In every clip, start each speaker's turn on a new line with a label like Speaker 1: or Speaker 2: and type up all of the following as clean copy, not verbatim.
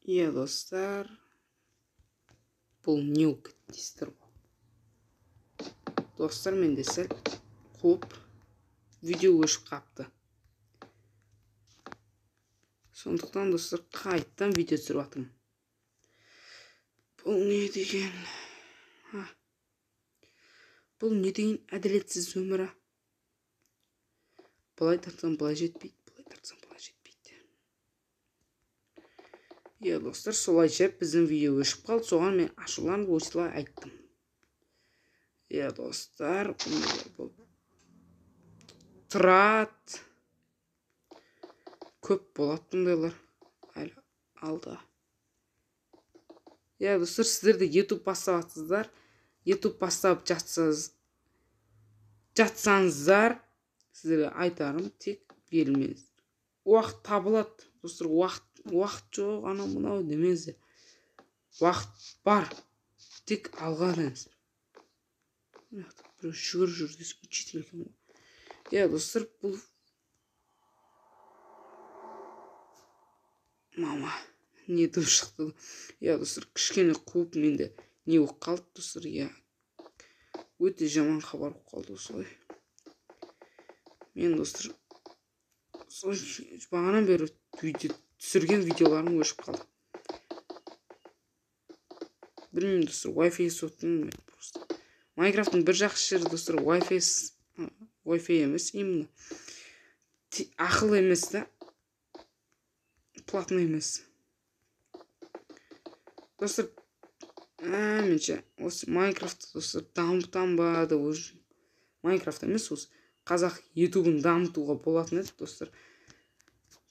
Speaker 1: Иә, достар, бұл не болып кетті дейсіздер ғой. Достар, менде сәл қуып видео өшіп қапты. Сондықтан, достар, қайттан видео түсіріп жатырмын. Бұл не деген? Бұл не деген әділетсіз өмір? Былай тартсам былай жетпейді, былай тартсам былай жетпейді. Иә, достар, солайша біздің видео өшіп қалды, соған мен ашуланып осылай айттым. Иә, достар, бұл тұрады. Көп болады бұндайлар әлі алда. Иә, достар, сіздер де YouTube бастап жатсыздар. YouTube бастап жатсаңыздар, сіздерге айтарым, тек берілмеңіздер. Уақыт табылады, достар, уақыт жоқ, анау мынау демеңіздер. Уақыт бар, тек алға қараңыздар. Біреу жүгіріп жүр десең, учитель екен ғой. Иә, достар, бұл мама не деп шықты. Иә, достар, кішкене қуып менде не болып қалды, достар, иә. Өте жаман хабар болып қалды осылай. Мен, достар, сол бағанадан бері видео түсірген видеоларым өшіп қалды. Білмеймін, достар, Wi-Fi соттым просто. Майнкрафттың бір жақсы жері, достар, Wi-Fi емес, именно. Ақылы емес та, платный емес. Достар, менше, осы Майнкрафтты, достар, дамытам ба деп уже. Майнкрафт емес, осы қазақ ютубын дамытуға болатын еді, достар.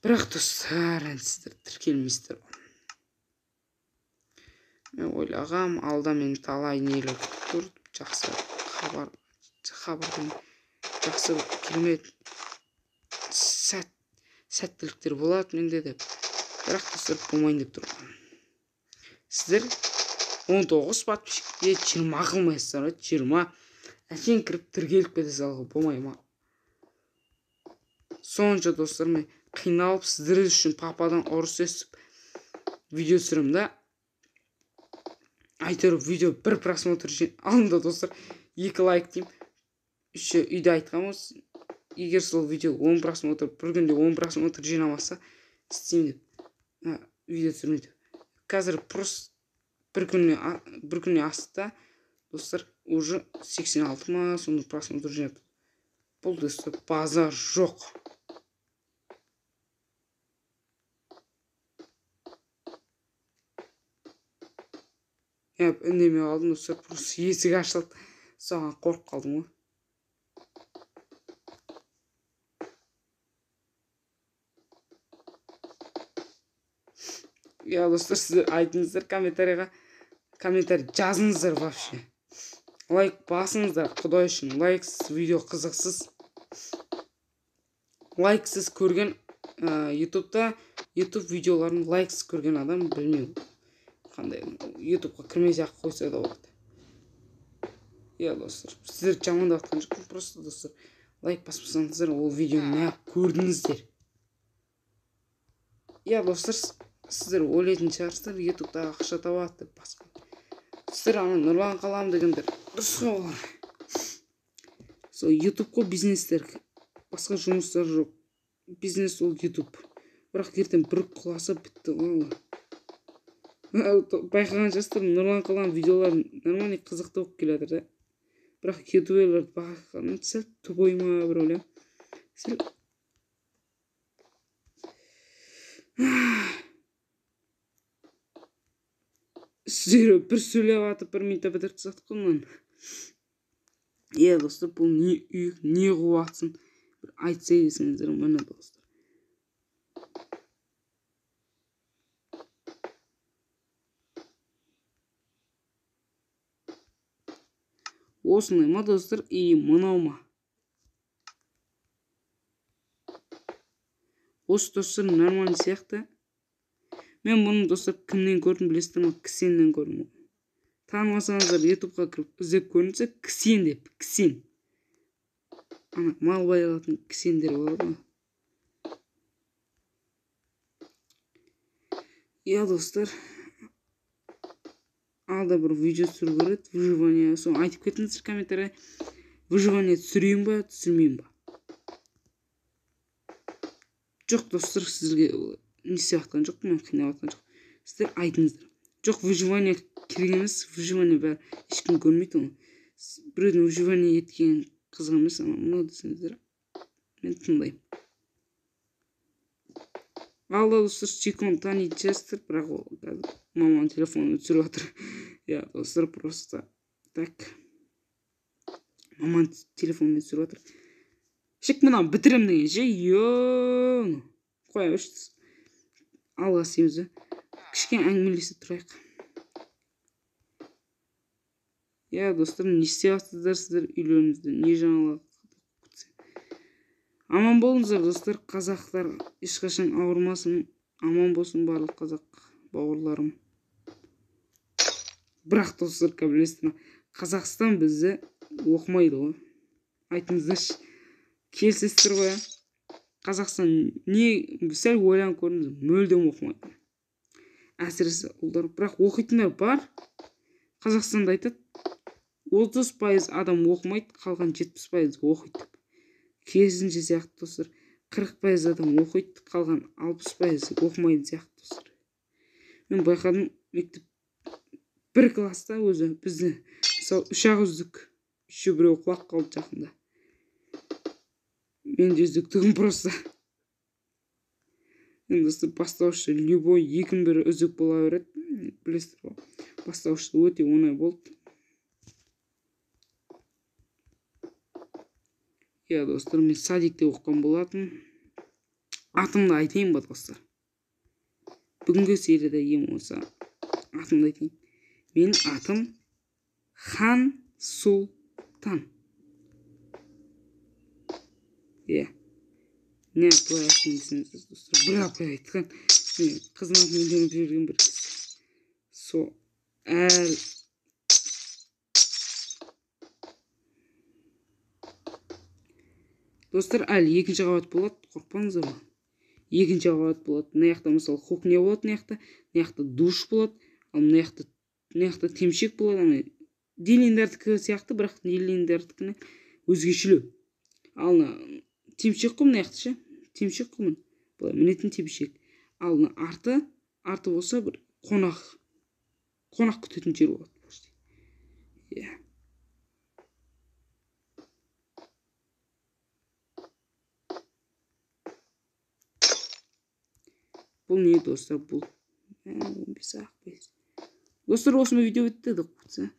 Speaker 1: Бірақ, достар, енді сіздер тіркелмейсіздер ғой. Мен ойлағам, алда мен талай нелер күтіп тұр, жақсы хабардан жақсы керемет сәттіліктер болады менде деп. Бірақ, достар, болмайын деп тұр. Сіздер 19 подписчикке 20 қылмайсыздар ғой, 20. Әшейін кіріп тіркеліп кете салуға болмай ма? Сонша, достар, мен қиналып сіздер үшін пападан ұрыс естіп видео түсіремін да. Әйтеуір видео бір просмотр алында, достар, 2 лайк деймін. Еще үйде айтқанмын осы, егер сол видео 10 просмотр, бір күнде 10 просмотр жинамаса, істеймін деп. Видео түсірмейді. Қазір просто бір күніне асты да, достар, уже 86 ма, сондай просмотр жинап. Бұл, достар, базар жоқ. Үндемей қалдым, достар, просто есік ашылды, соған қорқып қалдым ғой. Иә, достар, сіздер айтыңыздар комментарийға, комментарий жазыңыздар вообще. Лайк басыңыздар, құдай үшін. Лайксыз видео қызықсыз. Лайксыз көрген, ютубта, ютуб видеоларын лайксыз көрген адам білмеймін. Қандай ютубқа кірмей ақ қойса да болады. Иә, достар, сіздер жамандап жатқан жоқпын, просто, достар, лайк баспасаңыздар, ол видеоны неғып көрдіңіздер? Иә, достар, сіздер ойлайтын шығарсыздар, ютубта ақша табады деп басқа. Сіздер ана Нұрлан Қалам дегендер дұрыс қой олар. Сол ютуб қой бизнестер, басқа жұмыстар жоқ. Бизнес ол ютуб. Бірақ ертең бір құласа бітті ғой ол. Байқаған шығарсыздар, Нұрлан Қалам видеолары нормальный қызықты болып келе жатыр да. Бірақ ютуберлерді байқағаным сәл тупой ма бір ойлаймын. Сәл сіздер бір сөйлеп атып бір минутта бітіріп тастадық қой мынаны. Иә, достар, бұл не үй, не қуып жатсың, бір айтса десеңіздер, міне, достар. Осындай ма, достар, и мынау ма? Осы, достар, нормальный сияқты. Мен бұны, достар, кімнен көрдім білесіздер ма? Ксеннен көрдім. Танымасаңыздар, ютубқа кіріп іздеп көріңіздер, Ксен деп, Ксен. Ана мал байлатын кісендер болады ғой. Иә, достар, алда бір видео түсіру керек, выживание. Соны айтып кетіңіздер комментария. Выживание түсірейін ба, түсірмейін ба? Жоқ, достар, сізге не істеп жатқан жоқпын, мен қинап жатқан жоқ. Сіздер айтыңыздар. Жоқ, выживание керек емес, выживание бәрі ешкім көрмейді оны. Біреудің выживание еткенін қызық емес, анау мынау десеңіздер, мен тыңдаймын. Алда, достар, Чикон танитын шығарсыздар, бірақ ол қазір маманың телефонын түсіріп жатыр. Иә, достар, просто так. Маманың телефонымен түсіріп жатыр. Шек мынаны бітірем деген ше, ё. Қоя берші. Алға істейміз, кішкене әңгімелесе тұрайық. Иә, достар, не істеп жатсыздар сіздер үйлеріңізде, не жаңалық? Аман болыңыздар, достар, қазақтар ешқашан ауырмасын, аман болсын барлық қазақ бауырларым. Бірақ, достар, білесіздер ме, Қазақстан бізді оқымайды ғой. Айтыңыздаршы, келісесіздер ғой, ә? Қазақстан не, сәл ойланып көріңіз, мүлдем оқымайды. Әсіресе ұлдар, бірақ оқитындар бар. Қазақстанда айтады, 30% адам оқымайды, қалған 70% оқиды деп. Керісінше сияқты, достар, 40% адам оқиды, қалған 60% оқымайтын сияқты, достар. Мен байқадым, мектеп бір класста өзі бізді, мысалы, үш-ақ үздік, үшеу біреу құлап қалды жақында. Мен де үздіктігім просто. Енді, достар, бастауышта любой екінің бірі үздік бола береді, білесіздер ғой. Бастауышта өте оңай болды. Иә, достар, мен садикте оқыған болатын. Атымды айтайын ба, достар? Бүгінгі серияда ең болмаса атымды айтайын. Менің атым Хан Сұлтан. Иә. Не апай айттым десеңіздер, достар, бір апай айтқан, мен қыздың атын үйленіп жіберген бір кісі. Сол әр достар, әлі екінші қабат болады, қорықпаңыздар ма? Екінші қабат болады. Мына жақта, мысалы, кухня болады, мына жақта, мына жақта душ болады, ал мына жақта темшек болады, ана Делиндердікі сияқты, бірақ Делиндердікіні өзгешелеу. Ал мына темшек қой мына жақта ше, темшек қой міне. Былай мінетін темшек. Ал мына арты болса бір қонақ күтетін жер болады почти. Иә. Бұл не, достар, бұл 15 ақ пайыз. Достар, осымен видео бітті деп қойса.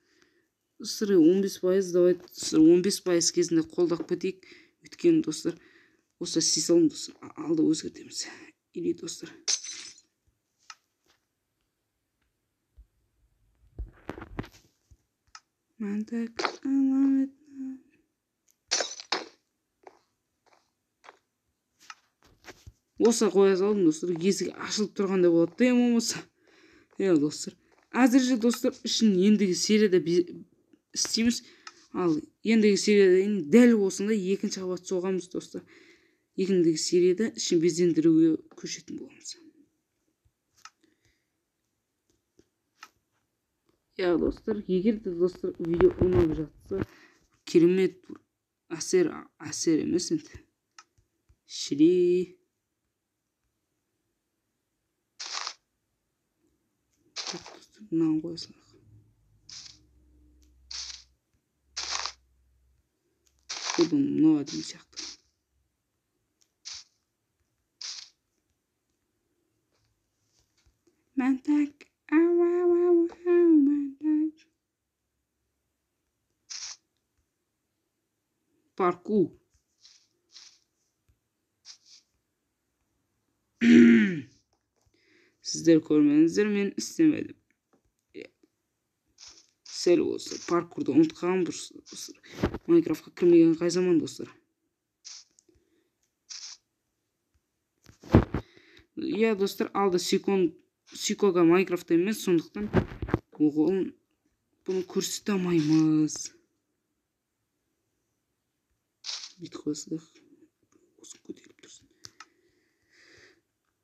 Speaker 1: Достар, 15%, давай, достар, 15% кезінде қолдап кетейік. Өйткені, достар, осы істей салдым, достар, алда өзгертеміз. Или, достар. Осы қоя салдым, достар, есік ашылып тұрғандай болады да, болмаса. Иә, достар. Әзірше, достар, ішін ендігі серияда істейміз. Ал ендігі серияда енді дәл осындай екінші қабат соғамыз, достар. Ендігі серияда ішін безендіруге көшетін боламыз. Иә, достар, егер де, достар, видео ұнап жатса, керемет әсер, әсер емес енді. Шіри. Мынаны қоя салайық. Бұдан мынау әдемі сияқты. Мен так, ау, ау, ау, ау, мен так. Паркур. Сіздер көрмедіңіздер, мен істемедім. Сәл болса паркурды ұмытқан достар. Майнкрафтқа кірмеген қай заман, достар. Иә, достар, алда Сикога Майнкрафтта емес, сондықтан оған бұны көрсете алмаймыз. Бүйтіп қоя салайық. Осыны көтеріп тұрсын.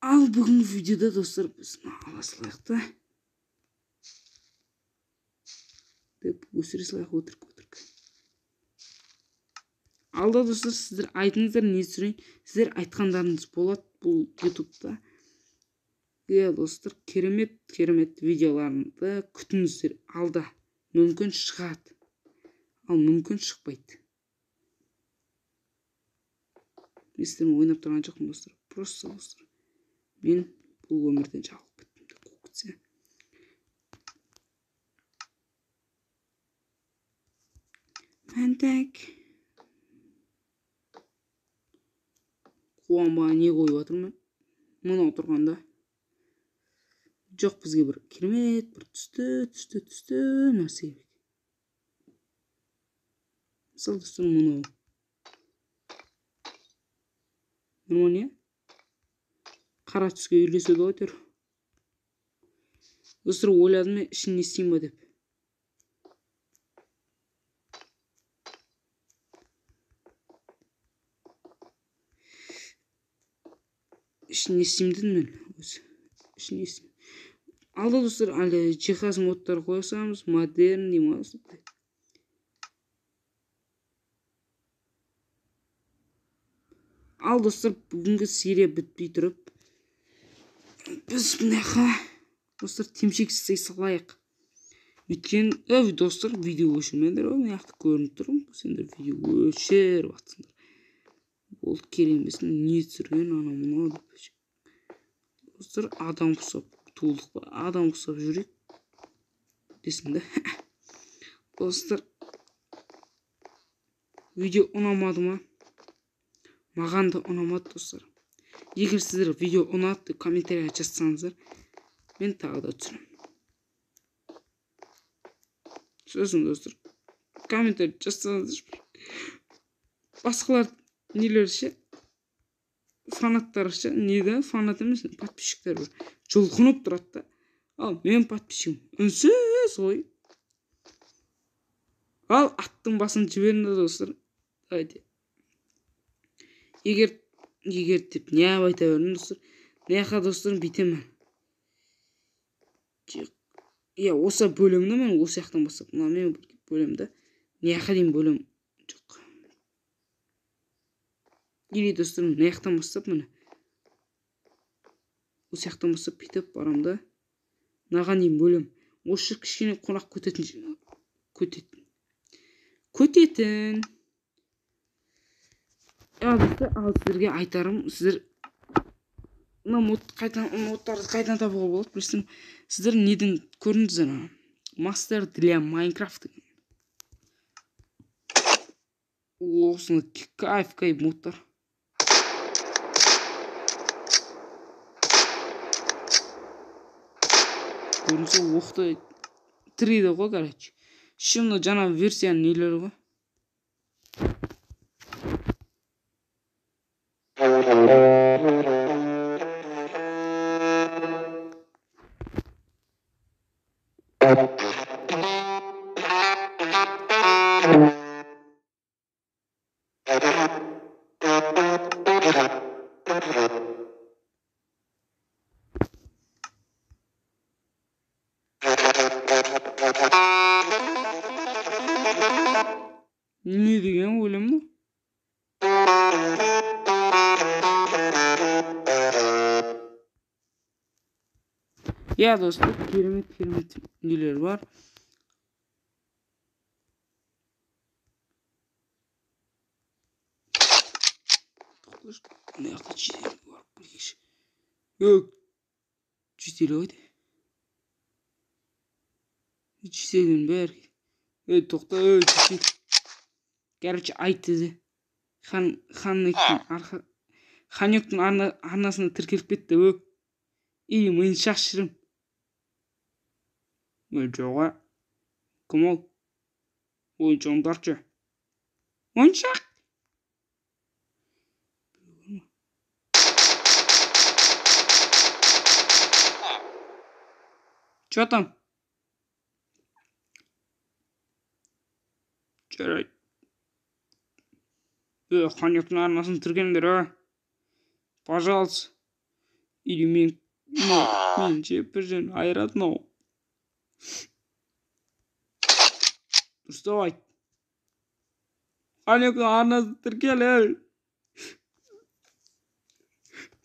Speaker 1: Ал бүгінгі видеода, достар, біз ала салайық та. Деп өсіре салайық өтірік. Алда, достар, сіздер айтыңыздар, не түсірейін. Сіздер айтқандарыңыз болады бұл ютубта. Иә, достар, керемет, керемет видеоларымды күтіңіздер. Алда мүмкін шығады, ал мүмкін шықпайды. Мен сіздермен ойнап тұрған жоқпын, достар. Просто, достар, мен бұл өмірден жалығып кеттім деп қуып кетсе. Мәнтәк. Қуанба, не қойып жатырмын мен? Мынау тұрғанда. Жоқ, бізге бір керемет, бір түсті, түсті, түсті нәрсе керек. Мысалы, достар, мынау. Нормально, иә? Қара түске үйлеседі ғой әйтеуір. Достар, ойладым мен ішін не істеймін ба деп. Ішін не істеймін дедім мен өзі. Ішін не істеймін. Алда, достар, әлі жиһаз модтар қойсамыз, модерн дей ма? Ал, достар, бүгінгі серия бітпей тұрып, біз мынақа, достар, темшек істей салайық. Өйткені, достар, видео өшірмеңдер, мына жақта көрініп тұр, сендер видео өшіріп жатсыңдар. Ол керек емес, не түсірген, анау мынау деп. Достар, адам құсап туылдық па, адам құсап жүрейік десін да. Достар, видео ұнамады ма? Маған да ұнамады, достар. Егер сіздер видео ұнады деп комментарийға жазсаңыздар, мен тағы да түсіремін. Сосын, достар, комментарий жазсаңыздар, басқалар нелер ше, фанаттар ше, не да, фанат емес, подписчиктер бір жұлқынып тұрады да. Ал мен подписчигім үнсіз ғой. Ал аттың басын жіберіңдер, достар. Давайте. Егер деп не айта бердім, достар. Мына достар, бүйтемін. Иә, осы бөлімді мен осы жақтан бастап, мына мен бөлімді мына жаққа дейін бөлім жоқ. Или, достар, мына жақтан бастап, міне. Осы жақтан бастап бүйтіп барамын да. Мынаған дейін бөлім. Осы жер кішкене қонақ көтетін. Ал, достар, ал сіздерге айтарым, сіздер мына мод қайдан, модтарды қайдан табуға болады, білсем, сіздер неден көрдіңіздер ана? Мастер для Майнкрафт деген. Осыны кайф, кайф модтар. Көрінсе оқты тірейді ғой, короче. Шын мына жаңа версияның нелері ғой. Не деген өлім бұл? Иә, достар, керемет, керемет нелер бар. Мына жақта житель барып келейікші. Житель қайда? Жительдің бәрі. Ей, тоқта, ей, житель. Короче, айтты де. Ханёктің арнасына тіркеліп кетті, ө. Или миын шашырым. Ой, жоқ, а. Кім ол? Ойыншағыңдаршы. Ойыншақ! Чё там? Жарайды. Ханёктің арнасын тіркеңдер, а? Пожалуйста. Или мен меніңше бір жерін айырады мынау. Дұрыстап айт. Қанекең арнасы тіркел, ей.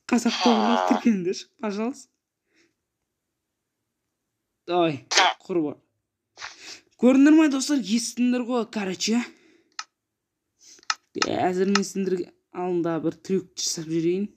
Speaker 1: Қазақ тобына тіркеліңдерші, пожалуйста. Давай, құрбан. Көрдіңдер ма, достар, естідіңдер ғой, короче. Әзір мен сендерге алдында бір трюк жасап жіберейін.